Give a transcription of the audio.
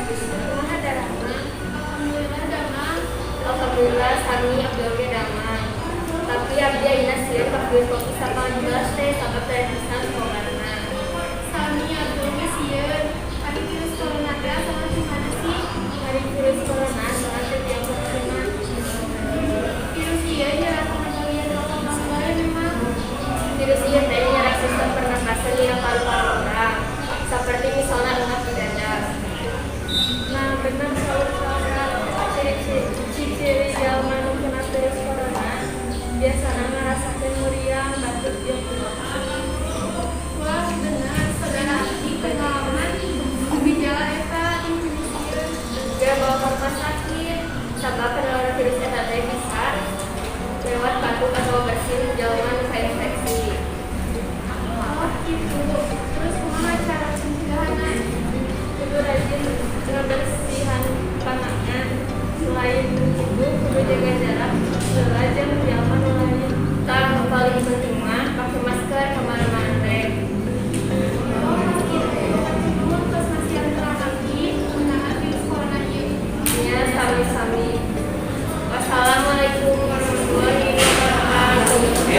Kumaha daramang? Alhamdulillah damang. Alhamdulillah, sami, abdi oge damang. Tapi abdi ayeuna sieun ka virus COVID-19 teh sabab teh pisan kobarna. Sami, abdi oge sieun. Ari virus corona teh asalna ti mana sih? Ari virus corona asalna ti Tiongkok, China. Virus ieu nyerang kana bagian otak bae memang? Virus ieu teh nyerang sistem pernapasan dina paru-paru urang. Seperti misalnya engap di dada. Nah, benar saur Clara. Ciri-ciri jalma nu kena virus corona biasana ngarasakeun meriang, batuk, jeung pilek. Wah, benar. Saudara abdi pengalaman gejala eta, ini sieun. Geura bawa ke rumah sakit. Sabab penularan virus eta teh bisa lewat batuk atau bersin jalma nu kainfeksi. Oh, gitu.